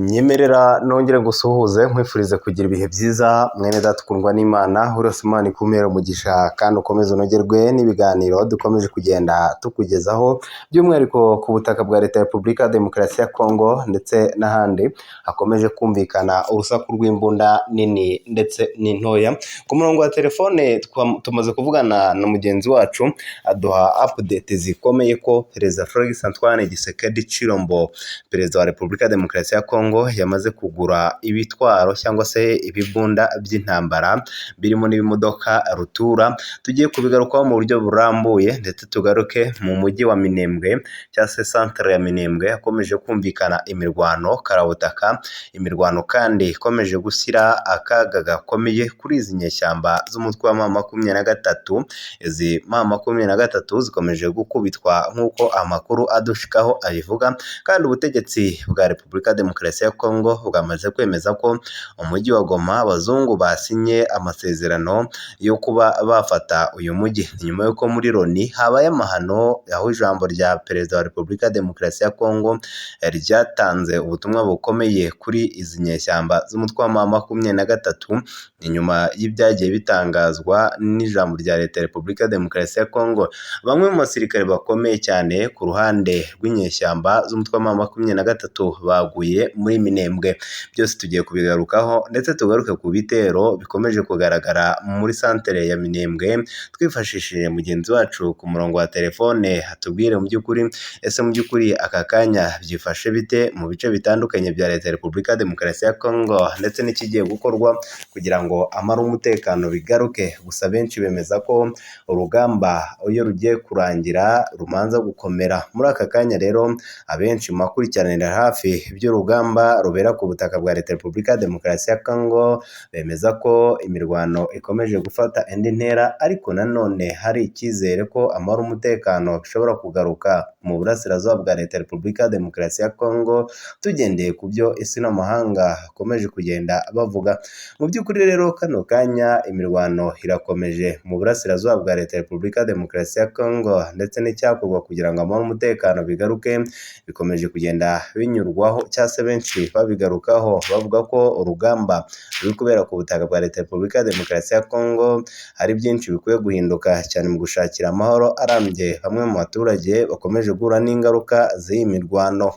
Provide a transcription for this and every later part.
Nyemerera nongere ngusuhuze, nkwifurize kugira ibihe byiza, mwene data ukundwa n'Imana. Urose Imana ikumere umugisha kandi ukomeze unogerwe n'ibiganiro dukomeje kugenda tukugezaho, by'umwihariko ku butaka bwa Leta ya Repubulika ya Demokarasi ya Kongo ndetse n'ahandi hakomeje kumvikana urusaku rw'imbunda nini ndetse n'intoya. Ku murongo wa telefone tumaze kuvugana na mugenzi wacu, aduha update zikomeye ko Perezida Felix Antoine Tshisekedi Tshilombo, Perezida wa Repubulika ya Demokarasi ya Kongo, yamaze kugura ibitwaro cyangwa se ibibunda by'intambara birimo n'ibimodoka rutura. Tugiye kubigarukaho mu buryo burambuye, ndetse tugaruke mu mujyi wa Minembwe cyangwa se centre ya Minembwe, hakomeje kumvikana imirwano karabutaka, imirwano kandi ikomeje gushyira akaga gakomeye kuri izi nyeshyamba z'umutwe wa M23. Izi M23 zikomeje gukubitwa nk'uko amakuru adushikaho abivuga, kandi ubutegetsi bwa Repubulika ya Demokarasi ya Kongo bwamaze kwemeza ko umujyi wa Goma abazungu basinye amasezerano yo kuba bafata uyu mujyi, nyuma y'uko muri Loni habaye amahano, aho ijambo rya Perezida wa Repubulika ya Demokarasi ya Kongo ryatanze ubutumwa bukomeye kuri izi nyeshyamba z'umutwe wa M23. Ni nyuma y'ibyagiye bitangazwa n'ijambo rya Leta ya Repubulika ya Demokarasi ya Kongo. Bamwe mu basirikare bakomeye cyane ku ruhande rw'inyeshyamba z'umutwe wa M23 baguye muri Minembwe. Byose tugiye kubigarukaho, ndetse tugaruke ku bitero bikomeje kugaragara muri santere ya Minembwe, twifashishije mugenzi wacu ku murongo wa telefone, atubwire mu by'ukuri, ese mu by'ukuri aka kanya byifashe bite mu bice bitandukanye bya Leta ya Repubulika ya Demokarasi ya Kongo, ndetse n'ikigiye gukorwa kugira ngo amara umutekano bigaruke. Gusa benshi bemeza ko urugamba iyo rugiye kurangira rumanza gukomera. Muri aka kanya rero, abenshi mu bakurikiranira hafi iby'urugamba rubera ku butaka bwa Leta ya Repubulika ya Demokarasi ya Kongo bemeza ko imirwano ikomeje gufata indi ntera, ariko nanone hari icyizere ko amahoro, umutekano bishobora kugaruka mu burasirazuba bwa Leta ya Repubulika ya Demokarasi ya Kongo, tugendeye ku byo isi n'amahanga bakomeje kugenda bavuga. Mu by'ukuri rero, kano kanya imirwano irakomeje mu burasirazuba bwa Leta ya Repubulika ya Demokarasi ya Kongo, ndetse n'icyakorwa kugira ngo amahoro, umutekano bigaruke bikomeje kugenda binyurwaho, cyangwa se benshi babigarukaho bavuga ko urugamba ruri kubera ku butaka bwa Leta ya Repubulika ya Demokarasi ya Kongo hari byinshi bikwiye guhinduka cyane mu gushakira amahoro arambye bamwe mu baturage bakomeje guhura n'ingaruka z'iyi mirwano.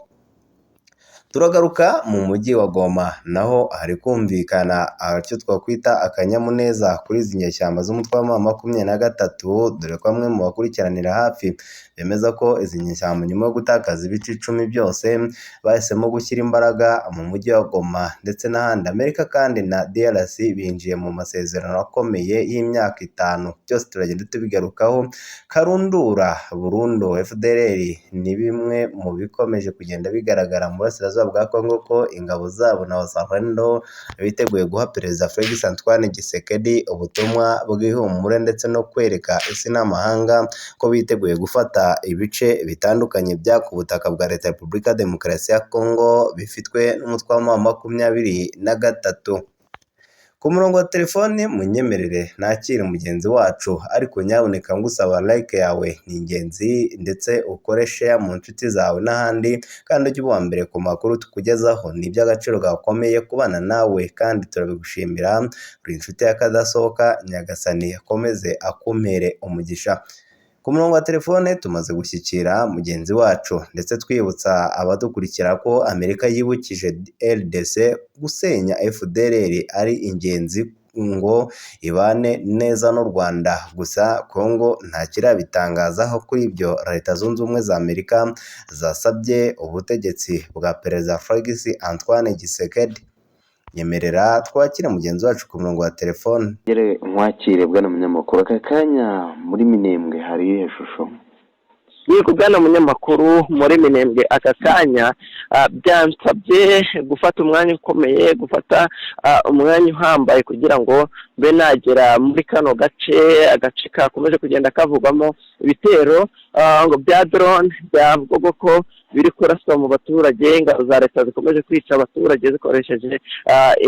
Turagaruka mu mujyi wa Goma, naho hari kumvikana icyo twakwita akanyamuneza kuri izi nyeshyamba z'umutwe wa M23, dore ko bamwe mu bakurikiranira hafi bemeza ko izi nyeshyamba, nyuma yo gutakaza ibice 10 byose, bahisemo gushyira imbaraga mu mujyi wa Goma ndetse n'ahandi. Amerika kandi na DRC binjiye mu masezerano akomeye y'imyaka 5, byose turagenda tubigarukaho. Karundura burundu FDLR ni bimwe mu bikomeje kugenda bigaragara mu burasirazuba bwa Kongo, ko ingabo zabo na Wazalendo biteguye guha Perezida Felix Antoine Tshisekedi ubutumwa bw'ihumure, ndetse no kwereka isi n'amahanga ko biteguye gufata ibice bitandukanye bya ku butaka bwa Leta ya Repubulika ya Demokarasi ya Kongo bifitwe n'umutwe wa M23. Ku murongo wa telefone munyemerere nakire mugenzi wacu, ariko nyabuneka ngusaba like yawe, ni ingenzi, ndetse ukore share mu nshuti zawe n'ahandi, kandi ujye uba uwa mbere ku makuru tukugezaho. Ni iby'agaciro gakomeye kubana nawe kandi turabigushimira, uri inshuti y'akadasohoka. Nyagasani akomeze akumpere umugisha. Ku murongo wa telefone tumaze gushyikira mugenzi wacu, ndetse twibutsa abadukurikira ko Amerika yibukije RDC gusenya FDLR ari ingenzi ngo ibane neza n'u Rwanda. Gusa Kongo nta kirabitangazaho kuri ibyo Leta Zunze Ubumwe za Amerika zasabye ubutegetsi bwa Perezida Felix Antoine Tshisekedi. Nyemerera twakire mugenzi wacu ku murongo wa telefone. Ngere nkwakire, bwana munyamakuru. Aka kanya muri Minembwe hari iyihe shusho? Yego, bwana munyamakuru, muri Minembwe aka kanya byansabye gufata umwanya ukomeye, gufata umwanya uhambaye kugira ngo mbe nagera muri kano gace, agace kakomeje kugenda kavugwamo ibitero ngo bya drone, byavugwa ko biri kuraswa mu baturage. Ingabo za leta zikomeje kwica abaturage zikoresheje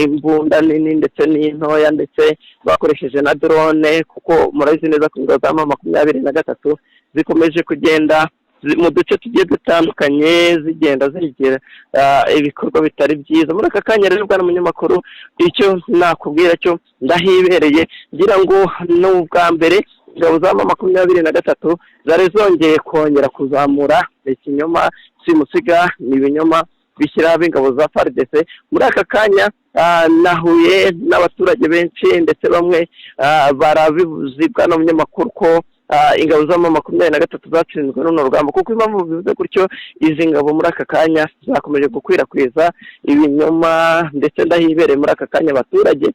imbunda nini ndetse n'intoya, ndetse bakoresheje na drone, kuko murabizi neza ko ingabo za M23 zikomeje kugenda mu duce tugiye dutandukanye zigenda zigira ibikorwa bitari byiza. Muri aka kanya rero, bwana munyamakuru, icyo nakubwira cyo ndahibereye, ngira ngo ni ubwa mbere ingabo za M23 zari zongeye kongera kuzamura ikinyoma simusiga, ni ibinyoma bishyiraho ingabo za FARDC. Muri aka kanya nahuye n'abaturage benshi, ndetse bamwe barabivuze, bwana munyamakuru, ko ingabo za M23 zatsinzwe runo rugamba. Kuko impamvu bivuze gutyo, izi ngabo muri aka kanya zakomeje gukwirakwiza ibinyoma, ndetse ndahibereye muri aka kanya, abaturage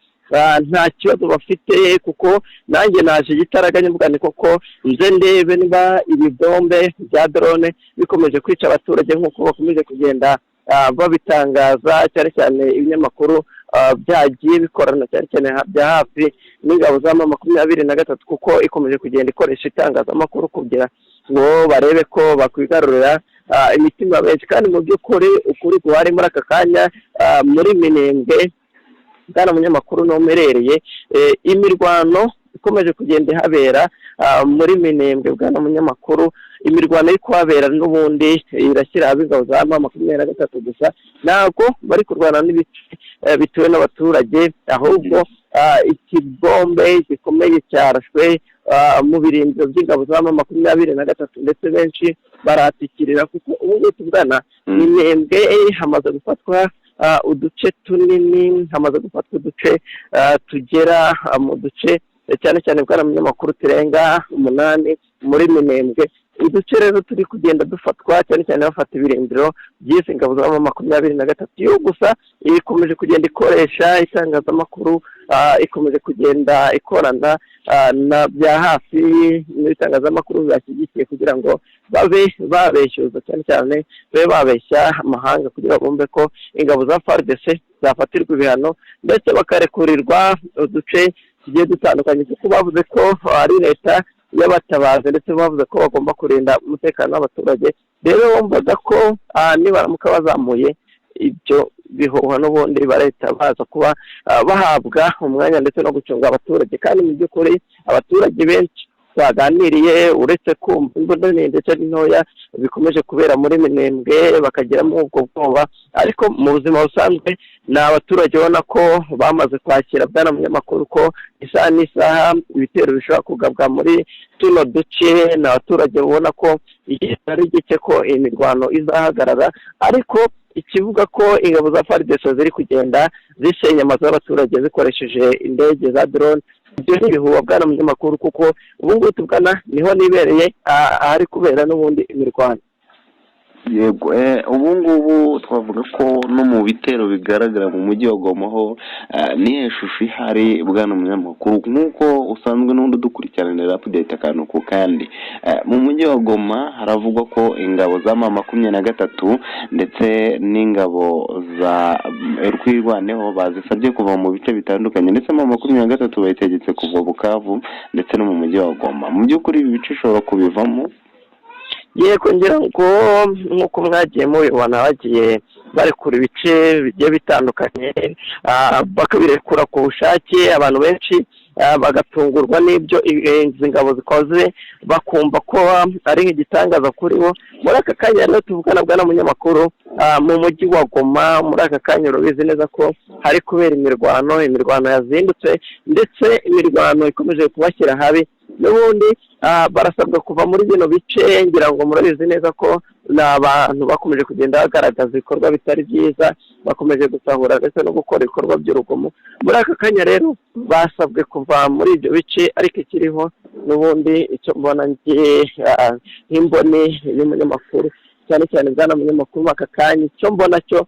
nta kibazo bafite, kuko nanjye naje igitaraganya mvuga ni koko nze ndebe niba ibibombe bya drone bikomeje kwica abaturage nk'uko bakomeje kugenda babitangaza, cyane cyane ibinyamakuru byagiye bikorana cyane cyane bya hafi n'ingabo za M23, kuko ikomeje kugenda ikoresha itangazamakuru kugira ngo barebe ko bakwigarurira imitima benshi. Kandi mu by'ukuri ukuri guhari muri aka kanya muri Minembwe, bwana munyamakuru, n'umerereye imirwano ikomeje kugenda ihabera muri Minembwe, bwana munyamakuru, imirwano iri kuhabera n'ubundi irashyira ingabo za M23 gusa. Ntabwo bari kurwana n'ibice bituwe n'abaturage, ahubwo ikibombe gikomeye cyarashwe mu birindiro by'ingabo za M23, ndetse benshi baratikirira, kuko ubu ngubu tuvugana Minembwe hamaze gufatwa uduce tunini, hamaze gufatwa uduce tugera mu duce, cyane cyane, bwana munyamakuru, turenga 8 muri Minembwe. Uduce rero turi kugenda dufatwa, cyane cyane bafata ibirindiro by'izi ngabo za M23. Yo gusa ikomeje kugenda ikoresha itangazamakuru, ikomeje kugenda ikorana na bya hafi n'ibitangazamakuru bibashyigikiye kugira ngo babe babeshyuza, cyane cyane babe babeshya amahanga kugira ngo bumve ko ingabo za FARDC zafatirwa ibihano, ndetse bakarekurirwa uduce tugiye dutandukanye, kuko bavuze ko ari leta y'abatabazi, ndetse bavuze ko bagomba kurinda umutekano w'abaturage. Rero bumvaga ko nibaramuka bazamuye ibyo bihuha, n'ubundi barahita baza kuba bahabwa umwanya ndetse no gucunga abaturage. Kandi mu by'ukuri abaturage benshi twaganiriye, uretse kumva imbunda nini ndetse n'intoya bikomeje kubera muri Minembwe bakagiramo ubwo bwoba, ariko mu buzima busanzwe ni abaturage ubona ko bamaze kwakira, bwana munyamakuru, ko isaha n'isaha ibitero bishobora kugabwa muri tuno duce. Ni abaturage ubona ko igihe ari gike ko imirwano izahagarara, ariko ikivuga ko ingabo za FARDC ziri kugenda zisenya amazu y'abaturage zikoresheje indege za drone, ibyo ni ibihuha, bwana munyamakuru, kuko ubu ngubu tuvugana niho nibereye ahari kubera n'ubundi imirwano. Yego, ubu ngubu twavuga ko no mu bitero bigaragara mu mujyi wa Goma ho niyo shusho ihari, bwana munyamakuru, nk'uko usanzwe n'ubundi udukurikiranira update akantu ku kandi. Mu mujyi wa Goma haravugwa ko ingabo za M23 ndetse n'ingabo za Twirwaneho bazisabye kuva mu bice bitandukanye, ndetse M23 bayitegetse kuva Bukavu ndetse no mu mujyi wa Goma. Mu by'ukuri ibi bice ushobora kubivamo? Yego, ngira ngo nk'uko mwagiye mubibona, bagiye barekura ibice bigiye bitandukanye, bakabirekura ku bushake, abantu benshi bagatungurwa n'ibyo izi ngabo zikoze, bakumva ko ari nk'igitangaza kuri bo. Muri aka kanya rero tuvugana, bwana munyamakuru, mu mujyi wa Goma muri aka kanya urabizi neza ko hari kubera imirwano, imirwano yazindutse, ndetse imirwano ikomeje kubashyira habi. N'ubundi barasabwa kuva muri bino bice. Ngira ngo murabizi neza ko ni abantu bakomeje kugenda bagaragaza ibikorwa bitari byiza, bakomeje gusahura ndetse no gukora ibikorwa by'urugomo. Muri aka kanya rero basabwe kuva muri ibyo bice, ariko ikiriho n'ubundi icyo mbona njye nk'imboni y'umunyamakuru, cyane cyane bwana munyamakuru, aka kanya icyo mbona cyo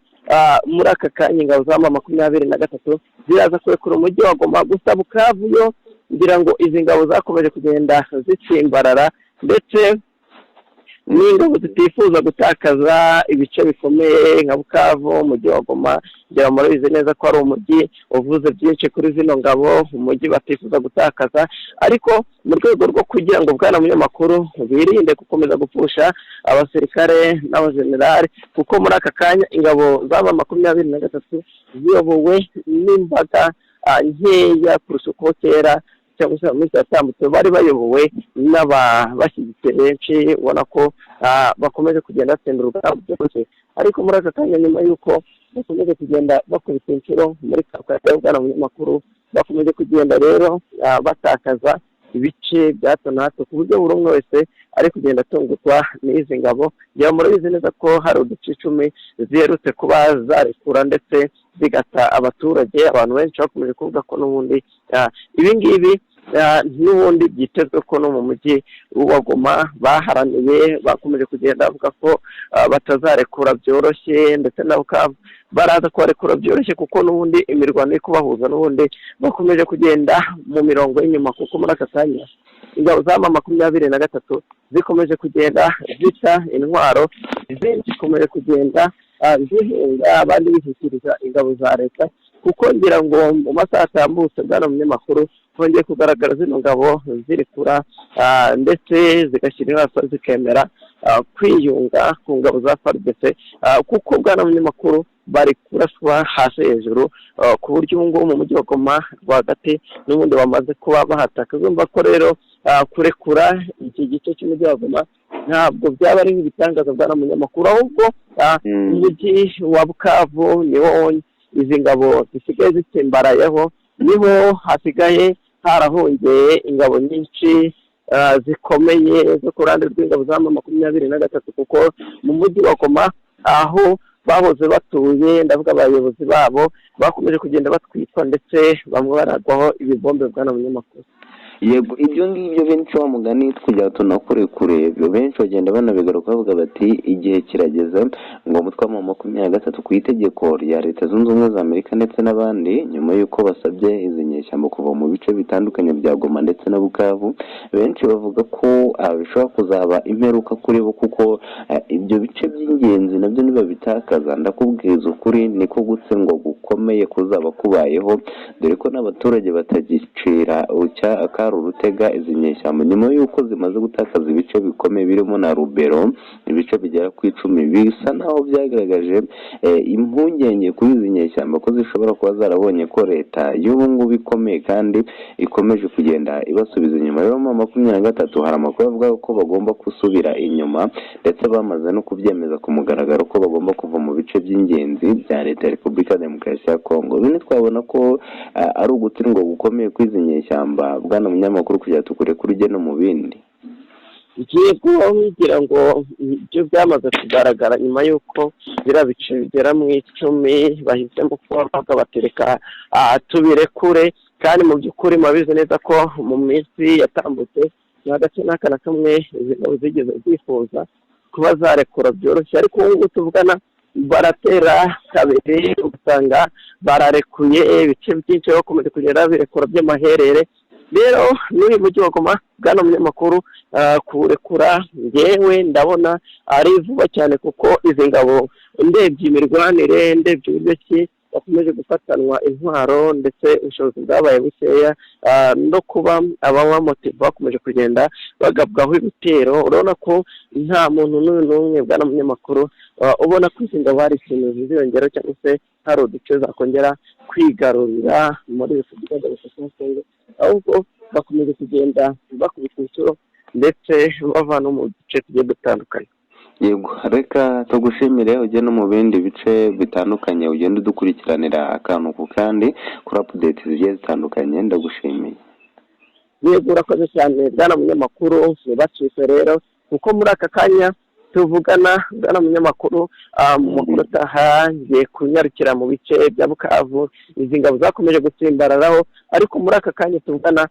muri aka kanya ingabo za M23 ziraza kurekura umujyi wa Goma. Gusa Bukavu yo ngira ngo izi ngabo zakomeje kugenda zitsimbarara, ndetse n'ingabo zitifuza gutakaza ibice bikomeye nka Bukavu. Umujyi wa Goma ngira ngo murabizi neza ko ari umujyi uvuze byinshi kuri zino ngabo, umujyi batifuza gutakaza. Ariko mu rwego rwo kugira ngo, bwana munyamakuru, birinde gukomeza gupfusha abasirikare n'abajenerali, kuko muri aka kanya ingabo za M23 ziyobowe n'imbaga nkeya kurusha uko kera, cyane cyane cyangwa se mu minsi yatambutse bari bayobowe n'ababashyigikiye benshi, ubona ko bakomeje kugenda batsinda urugamba byose. Ariko muri aka kanya, nyuma y'uko bakomeje kugenda bakubita inshuro muri kakaya, bwana munyamakuru, bakomeje kugenda rero batakaza ibice bya hato na hato, ku buryo buri umwe wese ari kugenda atungurwa n'izi ngabo. Ngira murabizi neza ko hari uduce 10 ziherutse kuba zarekura ndetse zigata abaturage. Abantu benshi bakomeje kuvuga ko n'ubundi ibi ngibi n'ubundi byitezwe ko no mu mujyi wa Goma baharaniye, bakomeje kugenda bavuga ko batazarekura byoroshye, ndetse na Bukavu baraza kubarekura byoroshye, kuko n'ubundi imirwano iri kubahuza n'ubundi bakomeje kugenda mu mirongo y'inyuma, kuko muri aka kanya ingabo za M23 zikomeje kugenda zita intwaro, izindi zikomeje kugenda zihinga, abandi bishyikiriza ingabo za leta, kuko ngira ngo mu masaha atambutse, bwana munyamakuru, hongeye kugaragara zino ngabo zirekura ndetse zigashyira intwaro, zikemera kwiyunga ku ngabo za FARDC, kuko, bwana munyamakuru, bari kuraswa hasi hejuru, ku buryo ubu ngubu mu mujyi wa Goma rwagati n'ubundi bamaze kuba bahataka. Urumva ko rero kurekura iki gice cy'umujyi wa Goma ntabwo byaba ari nk'ibitangaza, bwana munyamakuru, ahubwo umujyi wa Bukavu niwo izi ngabo zisigaye zitsimbarayeho, niho hasigaye harahongeye ingabo nyinshi zikomeye zo ku ruhande rw'ingabo za M23, kuko mu mujyi wa Goma aho bahoze batuye, ndavuga abayobozi babo, bakomeje kugenda batwikwa ndetse bamwe baragwaho ibibombe, bwana munyamakuru. Yego, ibyo ngibyo benshi, wa mugani kugira ngo tunakure kure, benshi bagenda banabigaruka bavuga bati igihe kirageze ngo umutwe wa M23 ku itegeko rya Leta Zunze Ubumwe za Amerika ndetse n'abandi, nyuma y'uko basabye izi nyeshyamba kuva mu bice bitandukanye bya Goma ndetse na Bukavu, benshi bavuga ko bishobora kuzaba imperuka kuri bo, kuko ibyo bice by'ingenzi nabyo nibabitakaza, ndakubwiza ukuri, niko gutsindwa gukomeye kuzaba kubayeho, dore ko n'abaturage batagicira akari urutega izi nyeshyamba nyuma y'uko zimaze gutakaza ibice bikomeye birimo na Rubero, ibice bigera ku 10, bisa naho byagaragaje impungenge kuri izi nyeshyamba ko zishobora kuba zarabonye ko leta y'ubu ngubu ikomeye kandi ikomeje kugenda ibasubiza inyuma. Rero M23 hari amakuru avuga ko bagomba gusubira inyuma, ndetse bamaze no kubyemeza ku mugaragaro ko bagomba kuva mu bice by'ingenzi bya leta ya Repubulika ya Demokarasi ya Kongo. Ibi ntitwabona ko ari ugutsindwa gukomeye kw'izi nyeshyamba, bwana munyamakuru, kugira tukure kuri ujye no mu bindi? Ngiye kuba ngo ibyo byamaze kugaragara nyuma y'uko biriya bice bigera mu 10 bahisemo kuba batereka tubirekure, kandi mu by'ukuri murabizi neza ko mu minsi yatambutse nta gace n'aka na kamwe izi ngabo zigeze zifuza kuba zarekura byoroshye. Ariko ubu ngubu tuvugana baratera kabiri ugasanga bararekuye ibice byinshi, bakomeje kugenda babirekura by'amaherere. Rero n'uyu mujyi wa Goma, bwana munyamakuru, kuwurekura ngewe ndabona ari vuba cyane, kuko izi ngabo ndebye imirwanire, ndebye uburyo ki bakomeje gufatanwa intwaro ndetse ubushobozi bwabaye bukeya, no kuba ababamotiva bakomeje kugenda bagabwaho ibitero, urabona ko nta muntu n'uyu n'umwe, bwana munyamakuru, ubona ko izi ngabo hari ikintu ziziyongeraho cyangwa se hari uduce zakongera kwigarurira muri Repubulika ya Demokarasi ya Kongo, ahubwo bakomeje kugenda bakubita inshuro ndetse bava no mu duce tugiye dutandukanye. Yego, reka tugushimire, ujye no mu bindi bice bitandukanye, ugende udukurikiranira akantu ku kandi kuri update zigiye zitandukanye. Ndagushimiye. Yego, urakoze cyane, bwana munyamakuru. Ntibacike rero, kuko muri aka kanya tuvugana, bwana munyamakuru, mu makuru ataha ngiye kunyarukira mu bice bya Bukavu izi ngabo zakomeje gutsimbararaho. Ariko muri aka kanya tuvugana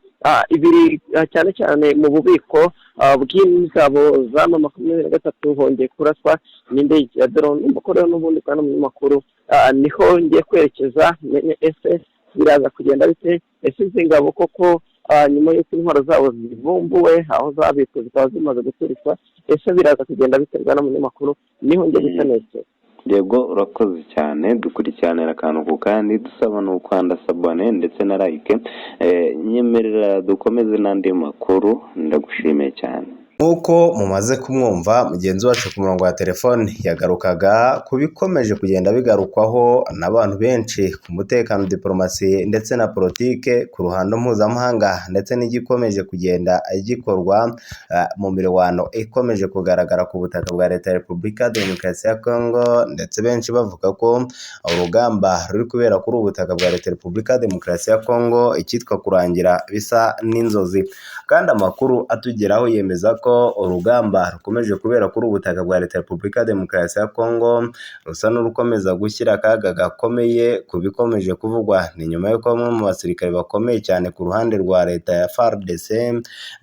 ibiri cyane cyane mu bubiko bw'ingabo za M23 hongeye kuraswa n'indege ya drone. Rero n'ubundi, bwana munyamakuru, niho ngiye kwerekeza menye ese biraza kugenda bite, ese izi ngabo koko nyuma y'uko intwaro zabo zivumbuwe aho zabitswe zikaba zimaze guturikwa, ese biraza kugenda biterwa n'umunyamakuru? Niho njye gusa nerekeza. Yego, urakoze cyane. Dukurikiranira akantu ku kandi, dusaba ni ukanda s'abonner ndetse na like. Nyemerera dukomeze n'andi makuru. Ndagushimiye cyane. Nk'uko mumaze kumwumva, mugenzi wacu ku murongo wa telefone yagarukaga ku bikomeje kugenda bigarukwaho n'abantu benshi ku mutekano, diporomasi ndetse na politike ku ruhando mpuzamahanga, ndetse n'igikomeje kugenda gikorwa mu mirwano ikomeje kugaragara ku butaka bwa Leta ya Repubulika ya Demokarasi ya Kongo, ndetse benshi bavuga ko urugamba ruri kubera kuri ubu butaka bwa Leta ya Repubulika ya Demokarasi ya Kongo icyitwa kurangira bisa n'inzozi. Kandi amakuru atugeraho yemeza ko urugamba rukomeje kubera kuri ubu butaka bwa Leta ya Repubulika ya Demokarasi ya Kongo rusa n'urukomeza gushyira akaga gakomeye ku bikomeje kuvugwa. Ni nyuma y'uko bamwe mu basirikare bakomeye cyane ku ruhande rwa leta ya FARDC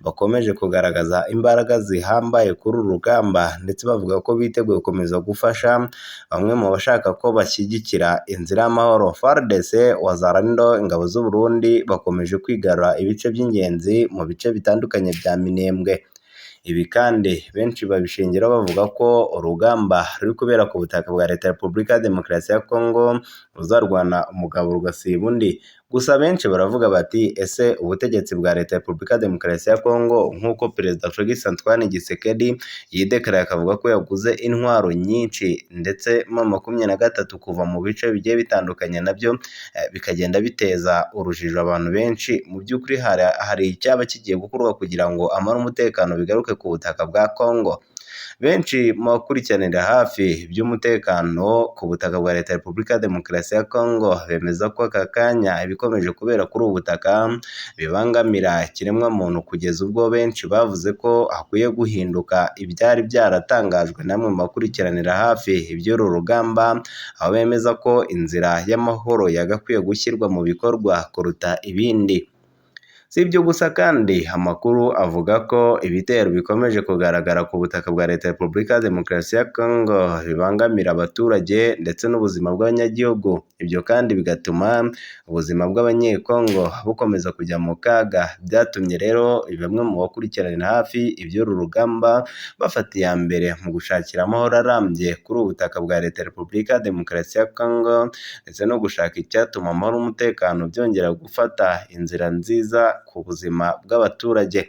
bakomeje kugaragaza imbaraga zihambaye kuri uru rugamba, ndetse bavuga ko biteguye gukomeza gufasha bamwe mu bashaka ko bashyigikira inzira y'amahoro. FARDC, Wazalendo, ingabo z'u Burundi bakomeje kwigarura ibice by'ingenzi mu bice bitandukanye bya Minembwe. Ibi kandi benshi babishingiraho bavuga ko urugamba ruri kubera ku butaka bwa Leta ya Repubulika ya Demokarasi ya Kongo ruzarwana umugabo rugasiba undi. Gusa benshi baravuga bati ese ubutegetsi bwa Leta ya Repubulika ya Demokarasi ya Kongo, nk'uko Perezida Felix Antoine Tshisekedi yidekaraye akavuga ko yaguze intwaro nyinshi, ndetse M23 kuva mu bice bigiye bitandukanye nabyo bikagenda biteza urujijo abantu benshi, mu by'ukuri hari icyaba kigiye gukorwa kugira ngo amare umutekano bigaruke ku butaka bwa Kongo. Benshi mu bakurikiranira hafi iby'umutekano ku butaka bwa Leta ya Repubulika ya Demokarasi ya Kongo bemeza ko aka kanya ibikomeje kubera kuri ubu butaka bibangamira ikiremwamuntu, kugeza ubwo benshi bavuze ko hakwiye guhinduka ibyari byaratangajwe namwe mu bakurikiranira hafi iby'uru rugamba, aho bemeza ko inzira y'amahoro yagakwiye gushyirwa mu bikorwa kuruta ibindi. Si ibyo gusa kandi, amakuru avuga ko ibitero bikomeje kugaragara ku butaka bwa Leta ya Repubulika ya Demokarasi ya Kongo bibangamira abaturage ndetse n'ubuzima bw'abanyagihugu. Ibyo kandi bigatuma ubuzima bw'Abanyekongo bukomeza kujya mu kaga. Byatumye rero bamwe mu bakurikiranira hafi iby'uru rugamba bafata iya mbere mu gushakira amahoro arambye kuri ubu butaka bwa Leta ya Repubulika ya Demokarasi ya Kongo, ndetse no gushaka icyatuma amahoro n'umutekano byongera gufata inzira nziza ku buzima bw'abaturage.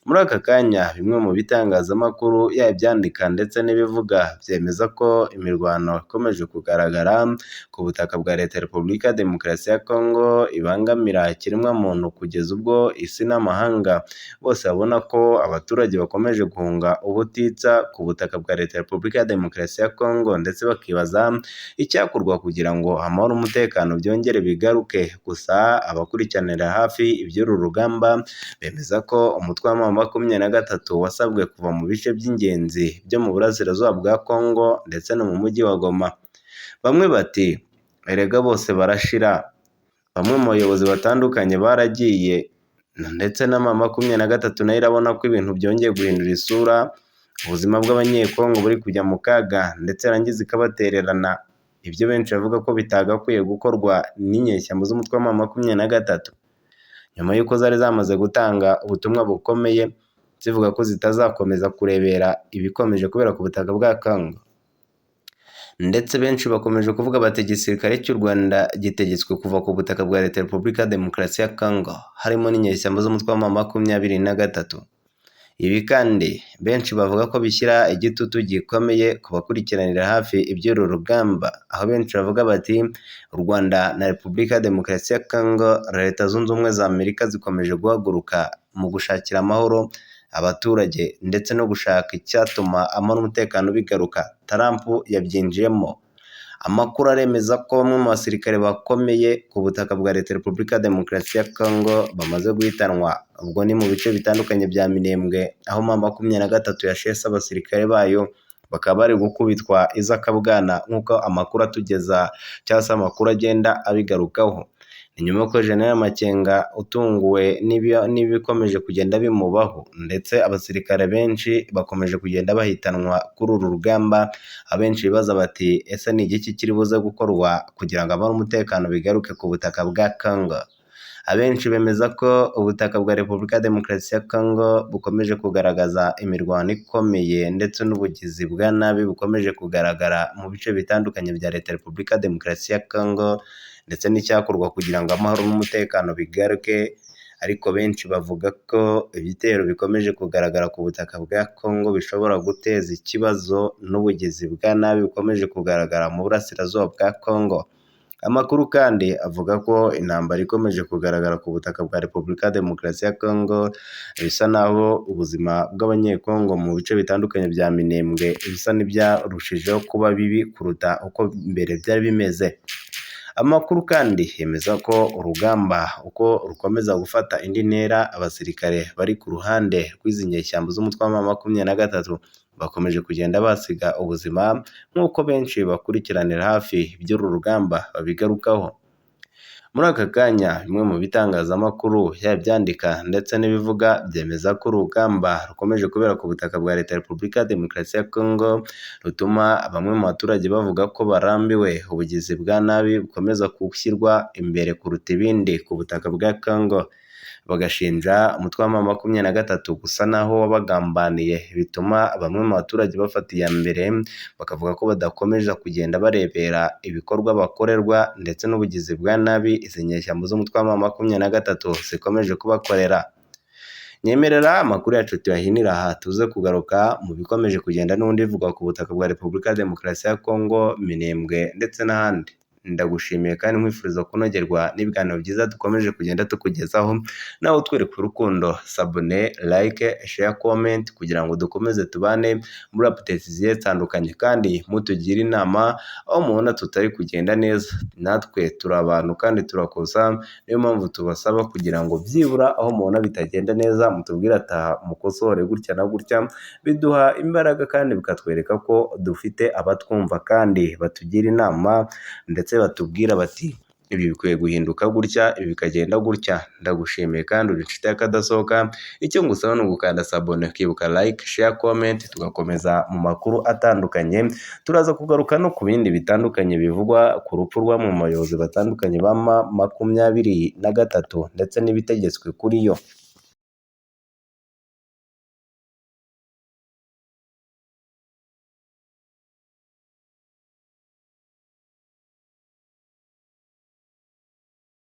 Muri aka kanya bimwe mu bitangazamakuru yaba ibyandika ndetse n'ibivuga byemeza ko imirwano ikomeje kugaragara ku butaka bwa Leta ya Repubulika ya Demokarasi ya Kongo ibangamira ikiremwamuntu, kugeza ubwo isi n'amahanga bose babona ko abaturage bakomeje guhunga ubutitsa ku butaka bwa Leta ya Repubulika ya Demokarasi ya Kongo, ndetse bakibaza icyakorwa kugira ngo amahoro n'umutekano byongere bigaruke. Gusa abakurikiranira hafi iby'uru rugamba bemeza ko umutwe wa M23 wasabwe kuva mu bice by'ingenzi byo mu burasirazuba bwa Kongo ndetse no mu mujyi wa Goma. Bamwe bati erega bose barashira, bamwe mu bayobozi batandukanye baragiye, ndetse na M23 nayo irabona ko ibintu byongeye guhindura isura, ubuzima bw'Abanyekongo buri kujya mu kaga, ndetse yarangiza ikabatererana. Ibyo benshi bavuga ko bitagakwiye gukorwa n'inyeshyamba z'umutwe wa M23, nyuma y'uko zari zamaze gutanga ubutumwa bukomeye zivuga ko zitazakomeza kurebera ibikomeje kubera ku butaka bwa Kongo. Ndetse benshi bakomeje kuvuga bati igisirikare cy'u Rwanda gitegetswe kuva ku butaka bwa Leta ya Repubulika ya Demokarasi ya Kongo, harimo n'inyeshyamba z'umutwe wa M23. Ibi kandi benshi bavuga ko bishyira igitutu gikomeye ku bakurikiranira hafi iby'uru rugamba, aho benshi bavuga bati u Rwanda na Repubulika ya Demokarasi ya Kongo, Leta Zunze Ubumwe za Amerika zikomeje guhaguruka mu gushakira amahoro abaturage ndetse no gushaka icyatuma amahoro n'umutekano bigaruka. Trump yabyinjiyemo. Amakuru aremeza ko bamwe mu basirikare bakomeye ku butaka bwa Leta ya Repubulika ya Demokarasi ya Kongo bamaze guhitanwa. Ubwo ni mu bice bitandukanye bya Minembwe, aho M23 yashese abasirikare bayo bakaba bari gukubitwa iz'akabwana, nk'uko amakuru atugeza cyangwa se amakuru agenda abigarukaho. Ni nyuma y'uko General Makenga utunguwe n'ibikomeje kugenda bimubaho, ndetse abasirikare benshi bakomeje kugenda bahitanwa kuri uru rugamba, abenshi bibaza bati ese ni igiki kiri buze gukorwa kugira ngo amahoro n'umutekano bigaruke ku butaka bwa Kongo. Abenshi bemeza ko ubutaka bwa Repubulika ya Demokarasi ya Kongo bukomeje kugaragaza imirwano ikomeye ndetse n'ubugizi bwa nabi bukomeje kugaragara mu bice bitandukanye bya Leta ya Repubulika ya Demokarasi ya Kongo, ndetse n'icyakorwa kugira ngo amahoro n'umutekano bigaruke. Ariko benshi bavuga ko ibitero bikomeje kugaragara ku butaka bwa Congo bishobora guteza ikibazo n'ubugizi bwa nabi bukomeje kugaragara mu burasirazuba bwa Congo. Amakuru kandi avuga ko intambara ikomeje kugaragara ku butaka bwa Repubulika ya Demokarasi ya Congo, bisa naho ubuzima bw'Abanyekongo mu bice bitandukanye bya Minembwe bisa n'ibyarushijeho kuba bibi kuruta uko mbere byari bimeze. Amakuru kandi yemeza ko urugamba uko rukomeza gufata indi ntera, abasirikare bari ku ruhande rw'izi nyeshyamba z'umutwe wa M23 bakomeje kugenda basiga ubuzima, nk'uko benshi bakurikiranira hafi iby'uru rugamba babigarukaho. Muri aka kanya bimwe mu bitangazamakuru yaba ibyandika ndetse n'ibivuga byemeza ko urugamba rukomeje kubera ku butaka bwa Leta ya Repubulika ya Demokarasi ya Congo rutuma bamwe mu baturage bavuga ko barambiwe ubugizi bwa nabi bukomeza gushyirwa imbere kuruta ibindi ku butaka bwa Congo, bagashinja umutwe wa M23 gusa naho wabagambaniye, bituma bamwe mu baturage bafata iya mbere bakavuga ko badakomeza kugenda barebera ibikorwa bakorerwa ndetse n'ubugizi bwa nabi izi nyeshyamba z'umutwe wa M23 zikomeje kubakorera. Nyemerera amakuru yacu tuyahinira aha, tuze kugaruka mu bikomeje kugenda n'ubundi bivugwa ku butaka bwa Repubulika ya Demokarasi ya Congo, Minembwe ndetse n'ahandi. Ndagushimiye kandi nkwifuriza kunogerwa n'ibiganiro byiza dukomeje kugenda tukugezaho, nawe utwereka urukundo, s'abonner, like, share, comment kugira ngo dukomeze tubane muri updates zigiye zitandukanye, kandi mutugire inama aho mubona tutari kugenda neza. Natwe turi abantu kandi turakosa, niyo mpamvu tubasaba kugira ngo byibura aho mubona bitagenda neza mutubwire ati aha mukosore gutya na gutya, biduha imbaraga kandi bikatwereka ko dufite abatwumva kandi batugira inama ndetse batubwira bati ibi bikwiye guhinduka gutya, ibi bikagenda gutya. Ndagushimiye kandi uri inshuti y'akadasohoka, icyo ngusaba ni ugukanda s'abonner, ukibuka like, share, comment, tugakomeza mu makuru atandukanye. Turaza kugaruka no ku bindi bitandukanye bivugwa ku rupfu rw'amwe mu bayobozi batandukanye ba M23 ndetse n'ibitegetswe kuri yo.